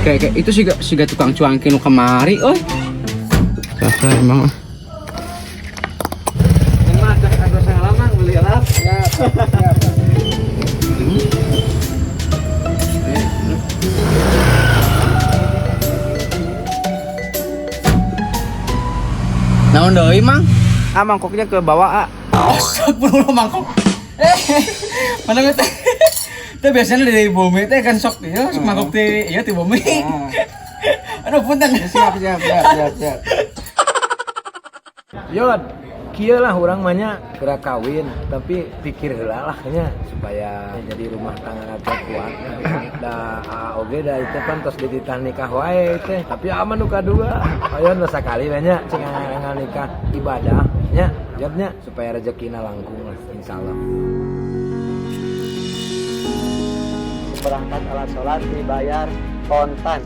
Kayak itu siga siga tukang cuangki nu kamari euy. Sasa emang. Emang ada lama beli elap. Siap, siap. Naon deui, Mang? Ah, mangkoknya ke bawah, ah. Astagfirullah mangkok. Eh, mana teh? Teh biasanya dari bumi teh kan sok ya, sok mangkok teh iya ti bumi. Aduh punten. Siap, siap, siap, siap, siap. Yod, kieu lah urang mah nya geura kawin, tapi pikir heula lah nya supaya jadi rumah tangga teh kuat. Da oge da itu kan tos dititah nikah wae teh. Tapi aman nu kadua. Ayon lah sakali we nya cing nikah ibadah nya, jawabnya supaya rezekina langkung lah insyaallah. Berangkat alat sholat dibayar kontan.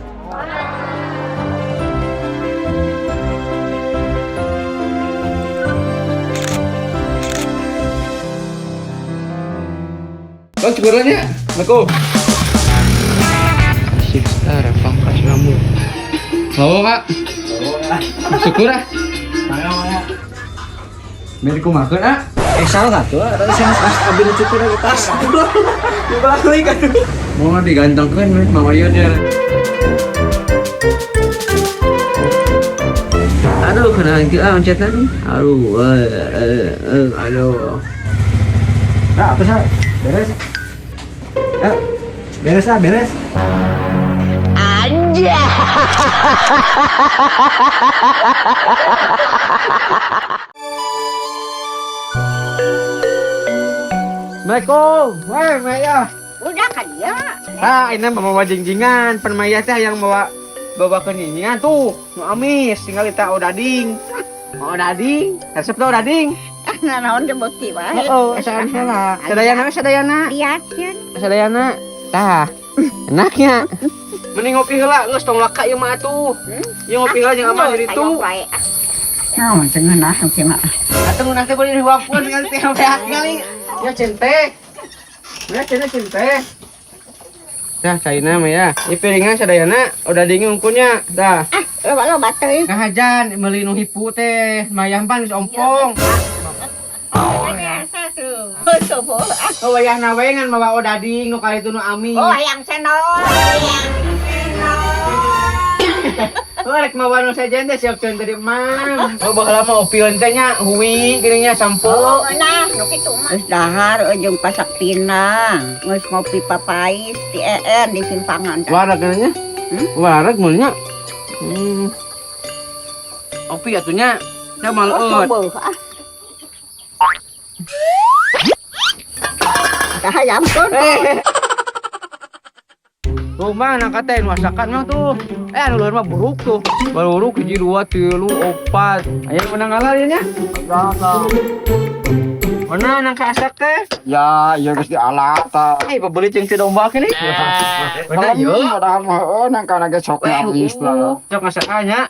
Bang cukur lah nya. Assalamualaikum. Asik star pangkas rambut. Mau kak? Syukur ah. Biar ku makan ah. Eh, salah tuh. Tadi saya mas ambil cukur lagi tas. Dibalik aduh. Mau digantengkeun weh Mang Oyun ya. Aduh, kena ah oncetna nih. Aduh, aduh. Nah, apa sih? Beres. Ya, beres ah, beres. Anjay. Assalamualaikum. Weh, Maya. Udah kan ya. Ah, ini bawa jingjingan, pan Maya teh yang bawa bawa ke jingjingan tuh. Nu amis, tinggal kita odading. Oh, odading. Resep tuh odading. Ah, naon teh beuki wae. Oh, asaan heula. Sadayana we sadayana. Liatin. Sadayana. Tah. Enaknya. Mending ngopi heula, geus tong laka ieu mah atuh. Ieu ngopi heula jeung abah diri itu. Naon teh ngeunah teh mah. Atuh ngeunah teh beuli dihuapkeun tinggal teh beak kali. Ya cente. Ya cente cente. Dah caina mah ya. Ieu piringan sadayana odading ungkunnya. Dah. Ah, loba-loba teuing. Ngahajan meuli nu hipu teh, mayam pan geus ompong. Oh, Oh, wayahna we ngan mawa odading nu kali itu nu amis. Oh, hayang sendol. Hayang sendol. Oh, rek mawa nu sejen teh siap tadi emang. Oh, baheula mah opieun teh nya huwi geuning nya sampo. Oh, nah, nu kitu mah. Geus dahar jeung pasak pinang. Geus ngopi papais ti EN di simpangan. Wareg nya. Hmm? Wareg mun nya. Opi atuh nya. Nya Oh, maleut. coba ah. Tah hayam pun. Tuh mah nangka teh nu asakan mah tuh. Eh anu luhur mah buruk tuh. Buruk hiji dua tilu opat. Aya menang ngalah ieu nya. Mana nangka asak teh? Ya, iya geus dialat ta. Eh pabeulit jeung ti domba kini. Mana ieu? Padahal mah heueuh nangka ge sok habis lah. Sok ngasakan nya.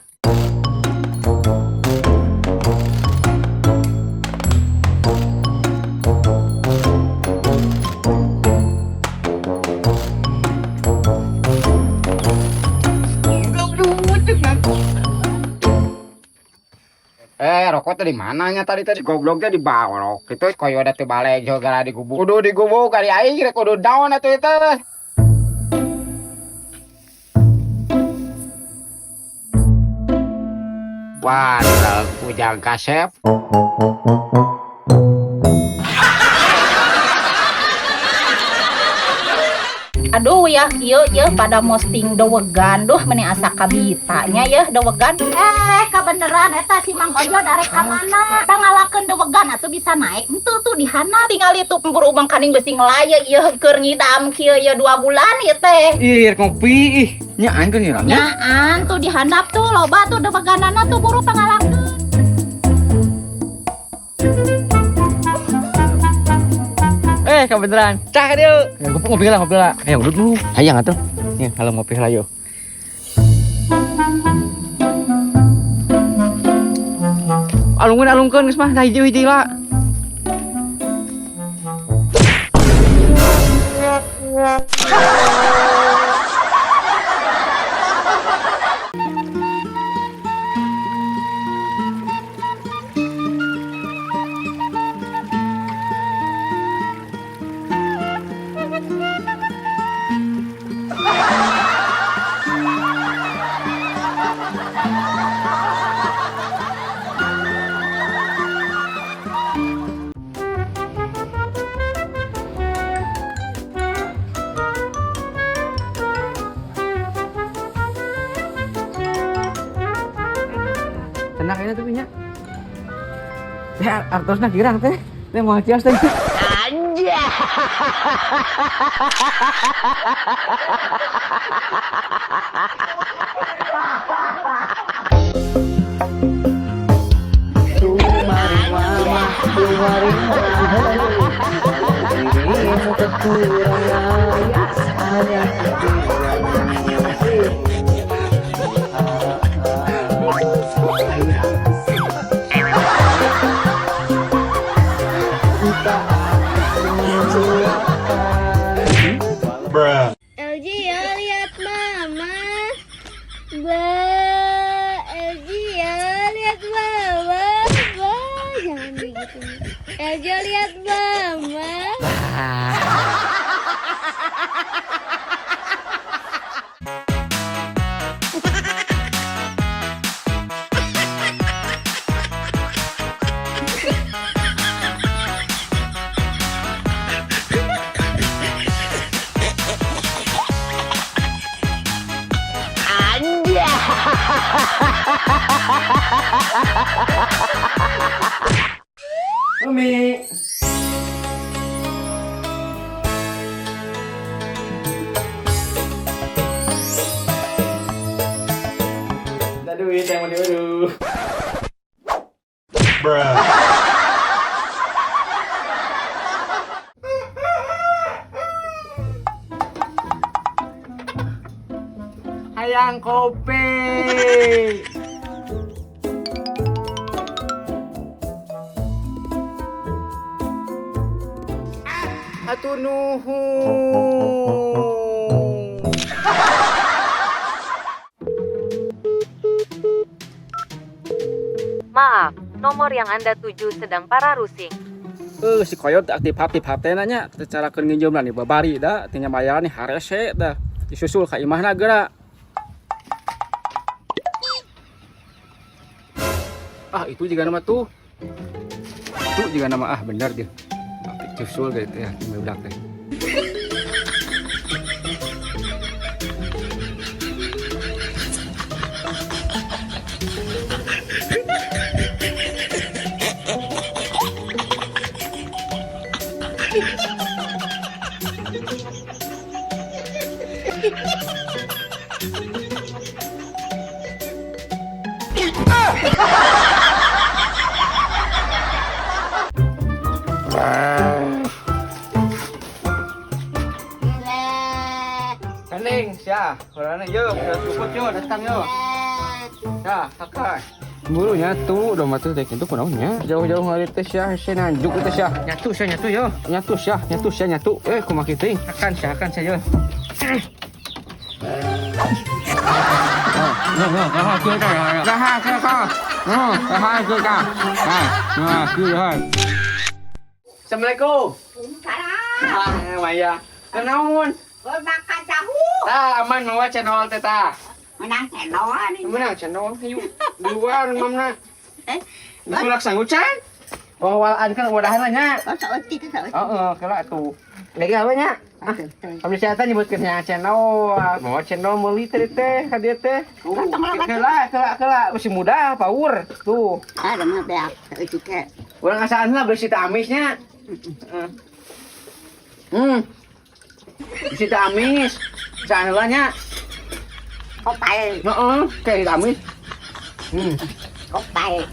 Eh, rokok tadi mana nya tadi tadi goblok teh dibawa rok. Itu koyo da teu balik gara digubuk. Kudu digubuk kali aing rek kudu daun atuh itu. Wah, ujang kasep. Aduh ya, kieu ya pada posting dowegan, duh meni asa kabitanya ya dowegan. Eh, kabeneran eta si Mang Ojo darek ka mana? Pangalakeun dowegan atuh bisa naik henteu tuh di hana. Tinggal itu pemburu ubang kaning besi ngelaya ieu keur ngidam kieu ya 2 bulan ieu teh. Ih, ngopi ih. Nyaan kan nyiramnya. Nyaan tuh di handap tuh loba tuh doweganana tuh buru pangalakeun. Eh, kebeneran. Cah dia. Ya, gua ngopi lah, ngopi lah. Ayo, udut lu. Hayang atuh. Nih, kalau ngopi lah yo. Alungkeun alungkeun geus mah, nah hiji-hiji lah. Tenang ini tuh nya. Teh artosna kirang teh. Teh moal cios teh. Anjay. LG ya lihat mama. Ba, LG ya lihat mama. Ba, jangan begitu. LG lihat mama. Umi. Ada duit yang mau diuduh. Hayang kopi. Atuh nuhun. Maaf, nomor yang Anda tuju sedang para rusing. Si koyot aktif aktif HP nanya secara keur nginjem lah nih babari dah tinggal bayaran nih harese dah disusul ka imahna geura. Ah itu juga nama tuh. Itu juga nama ah bener dia. Susul gitu ya, budak teh. Kening, sia, kurangnya yo, udah cukup yo, datang yo. Ya, kakak. Buru nyatu, udah mati teh itu kunaonnya. Jauh-jauh hari teh sia, sia nanjuk teh sia. Nyatu sia nyatu yo. Nyatu sia, nyatu sia nyatu. Kumaha kitu? Akan sia yo. Assalamualaikum. Waalaikumsalam. Ah, Maya. Kenaon? Makan tahu. Tah, aman mawa channel teh tah. Menang channel nih. Menang channel hayu. Luar mamna. Kulak sanggucan. Pengawalan kan wadahan nya. Oh, saeutik saeutik. Heeh, kela atuh. Lagi apa nya? Abdi setan nyebutkeun nya channel. Mawa channel meuli teh teh ka dieu teh. Kela kela kela masih muda power. Tuh. Ah, mah beak saeutik ke. Urang asaan lah beli sita amisnya. Heeh. Bisi teh amis. Asaan heula nya. Kopai. Heeh, kayak amis. Kopai.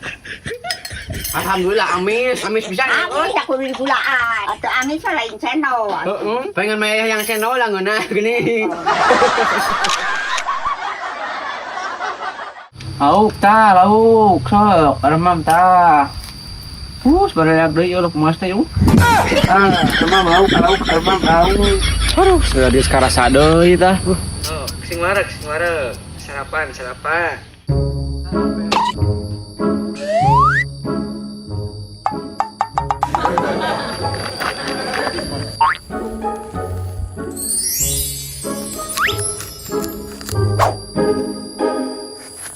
Alhamdulillah amis, amis bisa. Amis aku beli gulaan. Atau amis lain channel. Heeh. Pengen mah yang channel lah ngeunah gini. Lauk ta, lauk, sok, remam ta. Sebenarnya beli lauk mas teh yuk. Ah, remam lauk, lauk, remam lauk. Aduh, sudah di sekarang deui tah. Oh, sing wareg, sing wareg. Sarapan, sarapan.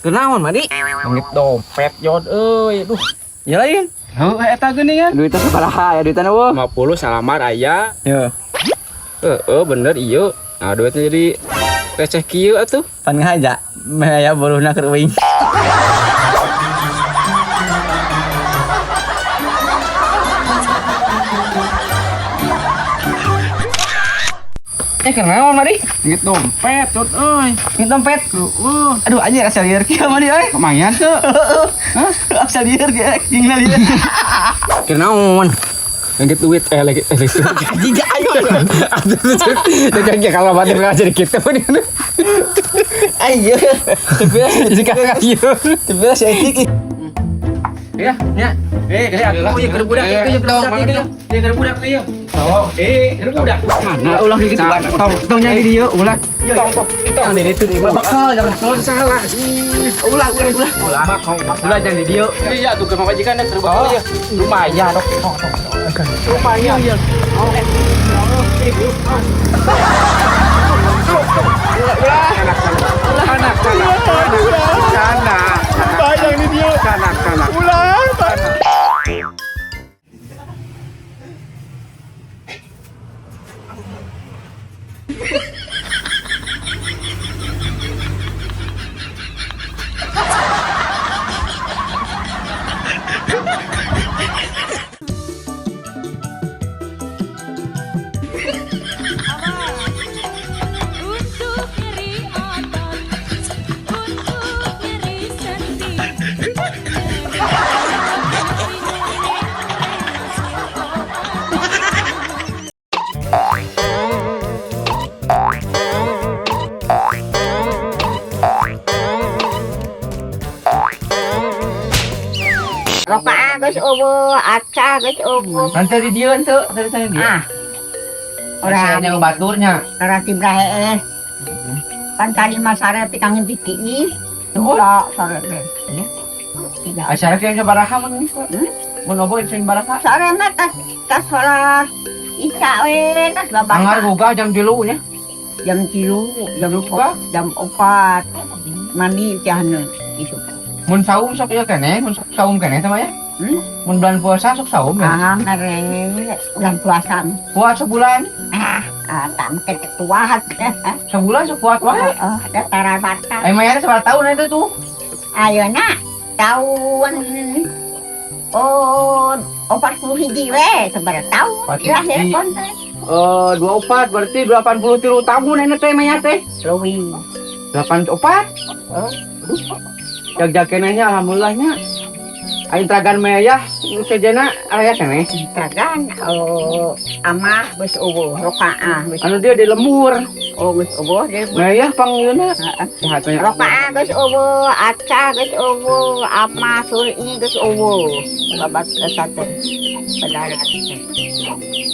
Kenaon, Madi? Ngit dompet jod euy, duh. Ya lain. Heuh, eta geuningan. Duitnya sabaraha ya duitnya eueuh? 50 salamar aya. Ya. Heeh, bener ieu. Nah, duitnya jadi receh kieu atuh. Pan ngaja, meh aya buruhna keur uing. Eh kenaon mari? Ngit dompet, cut euy. Ngit dompet. Heeh. Aduh anjir asa lieur kieu mari euy. Lumayan tuh. Hah? Asa lieur kieu gingna lieur. Kenaon? Ngit duit lagi Anjing ayo. Jadi kalau mati jadi gitu. Ayo. Tapi Jadi kakak ieu. tapi si etik. Ya, ya. Eh, aku ya keur budak itu, ya keur budak itu. Ya keur budak ieu. Oh, keur budak. Mana ulah gitu tong tong nyari dia ulah. Tong tong tong Di itu bakal jangan Salah. Ulah ulah ulah. Ulah, Ulah jangan di dia. Iya tuh ke majikan keur budak ieu. Lumayan dok. Lumayan. Anak anak anak ini dia. Anak anak. Ulah. Untuk nyeri otot, untuk nyeri sendi. Rokaah geus eueuh, aca geus eueuh. Nanti di dia ente, tadi tadi dia. Ah. Orang Orang yang baturnya. orang tibra heeh. Pan tadi mah sare pikangin piki ih. Ulah sare teh. Tidak. Acara yang sabaraha mun Mun obo sing baraha. Sare mah tas tas sholat isya we tas Anggar babak gugah jam 3 nya. jam 3, jam Gugah. 4, jam 4 mandi tiahna isuk. Mun saum sok ieu keneh, mun sok saum keneh teh mah ya. Hmm? Mun bulan puasa sok saum ya. Ah, mere bulan puasa. Puasa sebulan, Ah, ah tak mungkin kuat. sebulan sok kuat wae. Oh, ada tarabata. Eh mayarnya sabaraha tahun itu tuh? Ayo nak, tahun oh 41 we, sabaraha tahun lahir konten. Eh 24 berarti 83 tahun ini teh mayar teh. Leuwih. 84. Oh. Jag-jag kenehnya alhamdulillahnya. Aing tragan mayah nu sejena aya keneh. Tragan oh amah geus eueuh, rokaah geus Anu dia di lembur. oh geus eueuh deui. Mayah pangyeuna. Heeh. Sehat nya. Rokaah geus eueuh, aca geus eueuh, amah suri geus eueuh. Babat eta teh. Bedarat teh.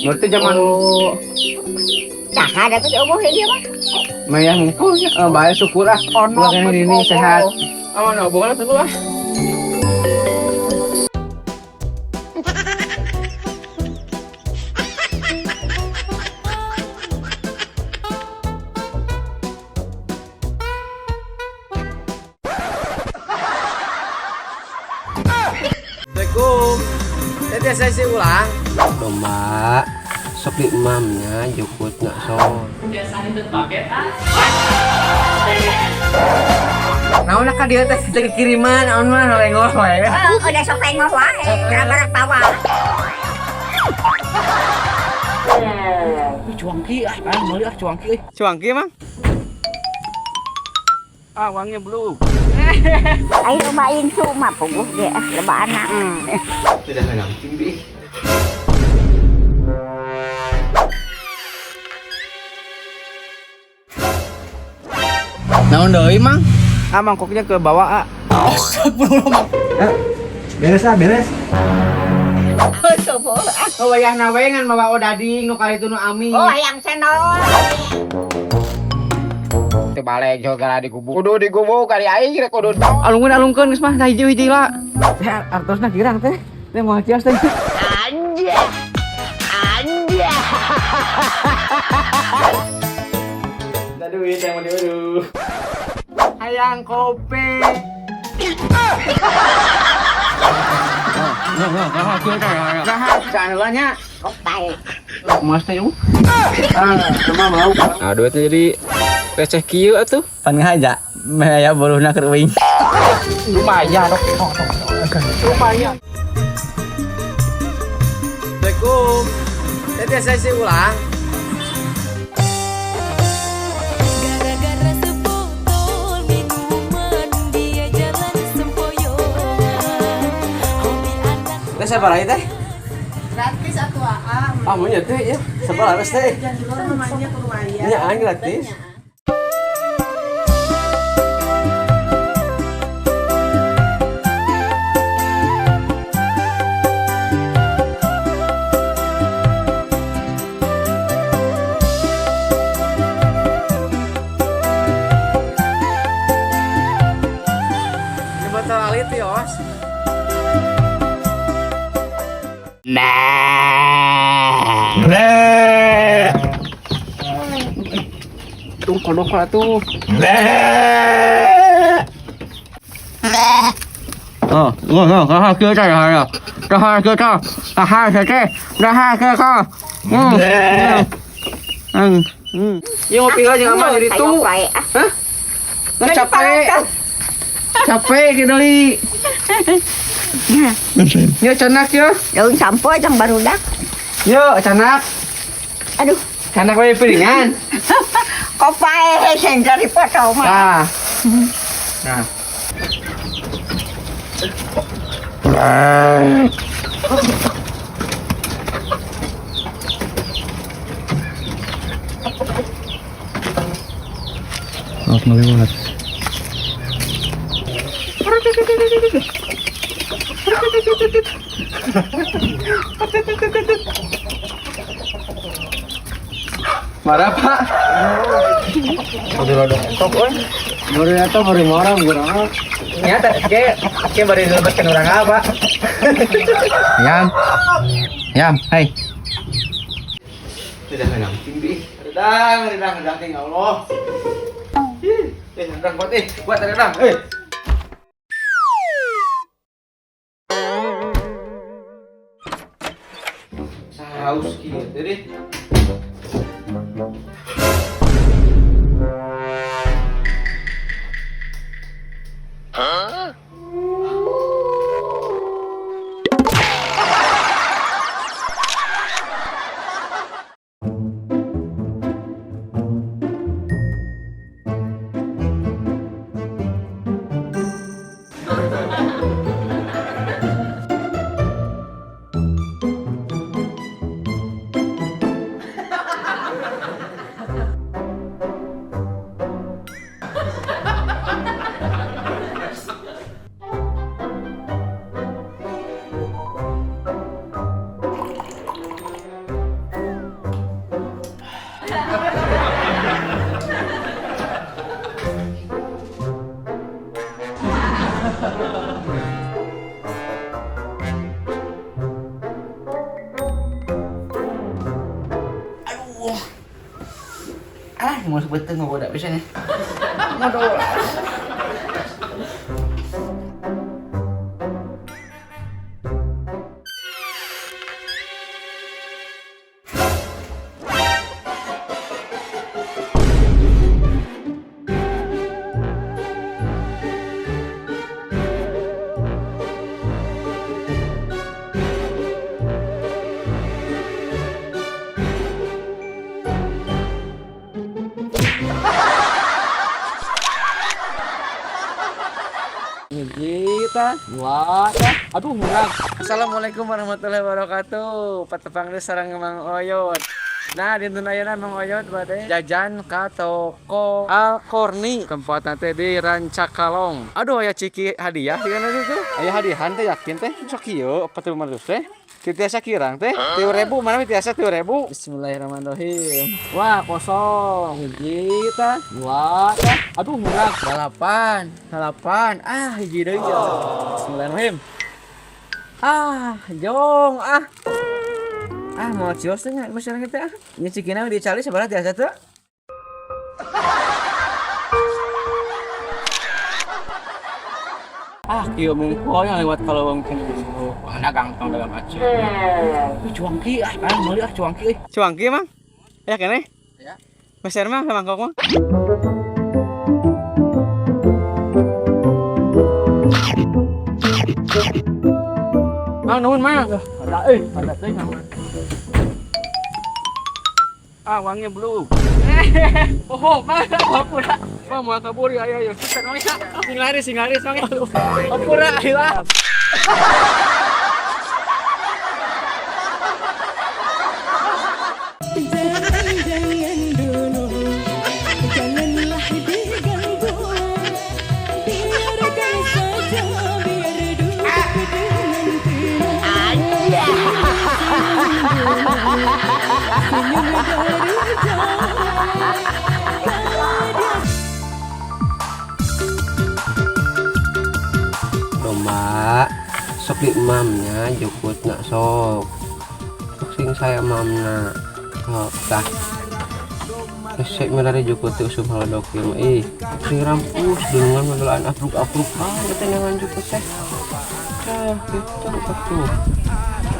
Berarti zaman Oh. Tah ada geus eueuh ieu mah. mayah ngumpul nya. Eh, bae syukur ah. Ono Ulah keneh geus ini eueuh. sehat. Oh, no, bukan tuh ah. Assalamualaikum. Tadi saya sih ulang. Domba sok di emamnya jukut nggak so. Naon ka dieu teh teh kiriman naon mah lengoh wae. Oh, udah sok lengoh wae, gara-gara tawa. Cuangki ah, meuli ah cuangki euy. Cuangki mang. Ah, uangnya belum. Ayo loba insu mah puguh ge ah loba anak. Sudah nanamping bi. Naon deui mang? Ah mangkoknya ke bawah ah. Beres ah, beres. Oh wayahna we ngan mawa odading nu kali itu nu ami. Oh, hayang sendol. Teu balik gara digubuk. Kudu digubuk kali aing rek kudu. Alungkeun alungkeun geus mah hiji-hiji lah. Teh artosna kirang teh. Teh moal kios teh. Anjir. Anjir. Ada duit yang mau diuduh. Hayang kopi. Nah, nya. Kopai. Mas teh yuk. Ah, cuma mau. Nah, duitnya jadi receh kieu atuh. Pan ngaja, meh aya boluhna keur euing. Lumayan dok. Lumayan. Assalamualaikum. Tadi saya sih ulang. Teh sabaraha teh? Gratis atuh aa. Ah, mun teh ya. Sabaraha teh? Jangan namanya lumayan. Nya an gratis. Ini botol alit ya, Os. Tuh kodok lah tuh. Oh, oh, oh, oh, kita ya, ya, kita, ah, kita, ah, kita, Iya ngopi lah jangan mah jadi tuh. Hah? Nggak capek, capek gitu li. Ya canak ya. Daun sampo yang barudak. Yo canak. Aduh. Canak wae piringan. Kopai sing dari foto mah. Ah. Nah. Maaf melewat. Marah pak? Udah entok, oi. Baru atau baru marah, baru ya, kayak baru dilebaskan orang apa? Yam, yam, hai. Sudah menang tinggi. Redang, redang, redang, ya Allah. Redang buat, buat redang, Saus gitu deh. Hah? Aduh. Ah, mau sebetulnya ngobodak bisa nih. Ngodoh. Kita dua, aduh murah. Assalamualaikum warahmatullahi wabarakatuh. Patepang deui sareng Mang Oyot. Nah, dinten ayeuna Mang Oyot bade jajan ka toko Alkorni. Tempatna teh di Rancakalong. Aduh aya ciki hadiah di kana teh. Aya hadiahan teh yakin teh. Sok kieu 4500 teh. Tiasa kirang teh. 3000 mana tiasa 3000. Bismillahirrahmanirrahim. Wah, kosong. Hiji tah, dua tah. Aduh murah. 8, 8. Ah, hiji deui. Bismillahirrahmanirrahim. Ah, jong ah. Ah, mau cios teh nya masyarakat teh. Nya cikina dicali sabaraha tiasa teh? Ah, kieu mungkul yang lewat kalau mungkin. Wah, ganteng dalam aja. Cuangki ah, meuli ah cuangki euy. Cuangki, Mang? Ya kene? Ya. Meser Mang samangkok Mang. Mang nuhun Mang. Ada euy, ada teh Mang. Ah, uangnya belum. Oh, Mang, hampura. Mang mau kabur ya, ayo, ayo. Sing lari, Mang. Hampura, ayo. Ternyum dari jauh. Domba sok di emamnya jukut nak sok sok sing saya emamna oh tah resek melari jukut teh usum haladok ieu mah ih sing rampus dunungan magelaan apruk-apruk ah teh nangan jukut teh tah kitu atuh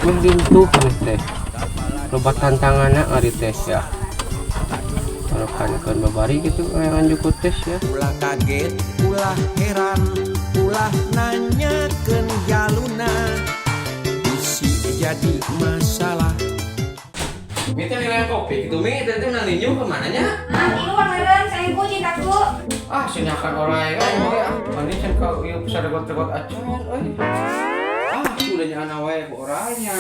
meh lintuh meh teh loba tantanganna ari teh ya keun babari gitu nangan jukut teh ya. Ulah kaget, ulah heran, ulah nanyakeun jaluna, bisi jadi masalah. Mi teh nilai kopi gitu mi teh teh menang ninyu kemana nya? Ah, ini mah meureun selingkuh cintaku. Ah, sinyakan orai kan euy ah. Mandi can ka ieu saregot-regot acan euy. Ah, udah nyana wae ku orangnya.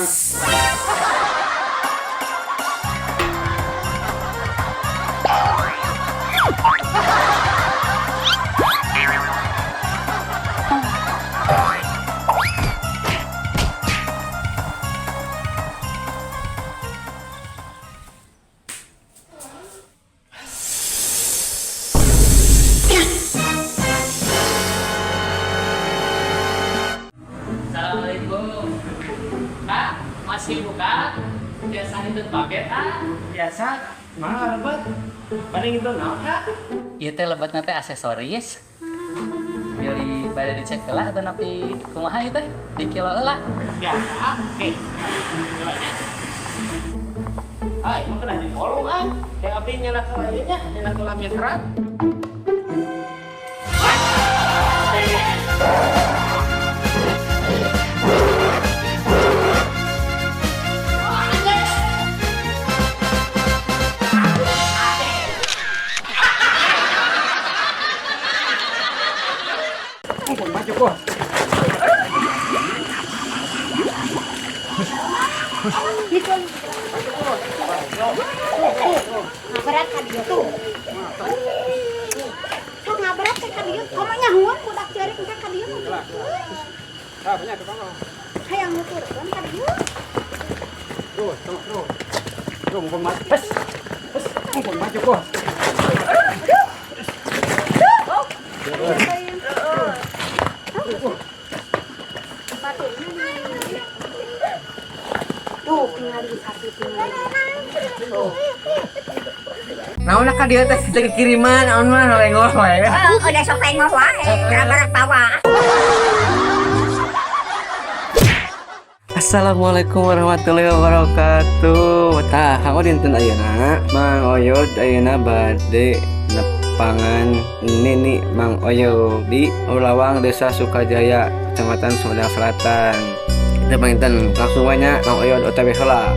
Assalamualaikum. Kak, masih buka? Biasa itu paket ah? Biasa, mana lebet? Paling itu naon, Kak? Ieu teh lebetna teh aksesoris. Beli bade dicek heula atau napi kumaha ieu teh? Di kilo heula. Biasa, oke. Ah, emang kena di kolong ah. Yang abdi nyana ke lainnya, nyana ke mitra. Ngaberat ka dieu tuh. Sok ngaberat ka dieu. Komo nyahuan budak ceurik engke ka dieu mah. Ah, banyak ke kono. Hayang nuturkeun ka dieu. Tuh, tuh, tuh. Tuh, mumpung mati. Pes. Pes, mumpung maju kok. Tuh, tingali satu tingali. Tuh. Naon ka dieu teh teh kiriman naon mah lengoh wae. Oh, udah sok lengoh wae, rabarak bawa. Assalamualaikum warahmatullahi wabarakatuh. Tah, aku dinten ayeuna Mang Oyod ayeuna bade nepangan Nini Mang Oyod di Ulawang, Desa Sukajaya, Kecamatan Sumedang Selatan. Kita panginten langsung wae nya Mang Oyod OTW heula.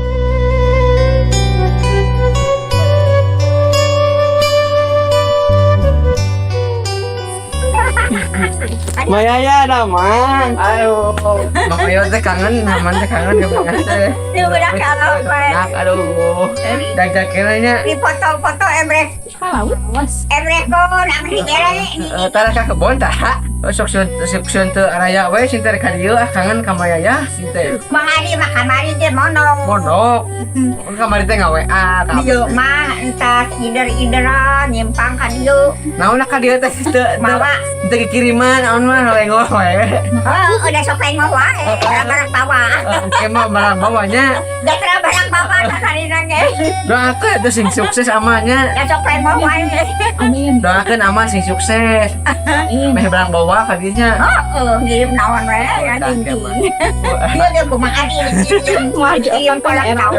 Mayaya damang. Aduh. Mang Oyod teh kangen, aman teh kangen ka budak teh. Ieu budak kalau wae. Nak aduh. Dag-dag nya. Di foto-foto emreh. Awas. Emreh kon amri bere. Tara ka kebon tah. Sok sieun teu araya we sing teh ka dieu ah kangen ka Mayaya sing teh. Mang Ari mah kamari teh monok. Monok. Mun kamari teh nga-WA ka. Dieu mah entas ider-ideran nyimpang ka dieu. Naon ka dieu teh teu Mawa. Teu kiriman naon mah lengoh wae. Oh, udah sok lengoh wae, barang bawa. Engke mah barang bawanya. Da teu barang bawa sakarina ge. Doakeun atuh sing sukses amanya. Da sok lengoh wae. Amin. Doakeun ama sing sukses. Amin. Meh barang bawa ka dinya. Heeh, ngirim naon wae ya tinggi. Dia ge kumaha dikirim. Dikirim kolak tahu.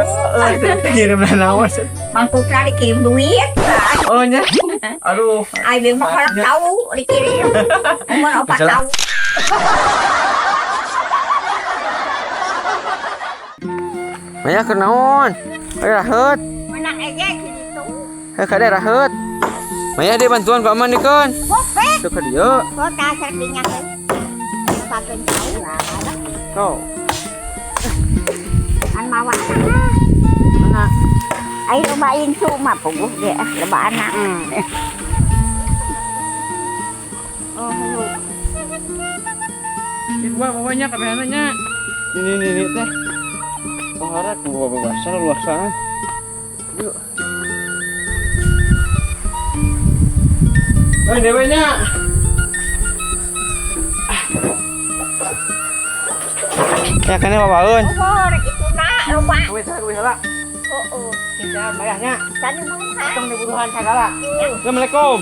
Ngirim naon. Mang Putra dikirim duit. Oh nya. Aduh. Ai mah kolak tahu dikirim. Umur 4 tahun. Maya keur naon? Ayo raheut. Menang ege kitu. Heuh kade raheut. Maya dia bantuan Pak Man dikeun. Kope. Tuh ka dieu. Kota serpinya ke. Pakeun tahu lah. Tuh. An mawa. Mana? Ai loba insu mah puguh ge ah loba anak. Oh, hulu. Gua bawanya kabehanna nya. Ini ini teh. Pohara ku bawa-bawasan luasan. Yuk. Hei, dewenya. Ya kene babaeun. Oh, rek itu nak loba. Kuwi teh kuwi heula. Oh. Kita bayarnya. Sani buruhan. Tong diburuhan sagala. Assalamualaikum.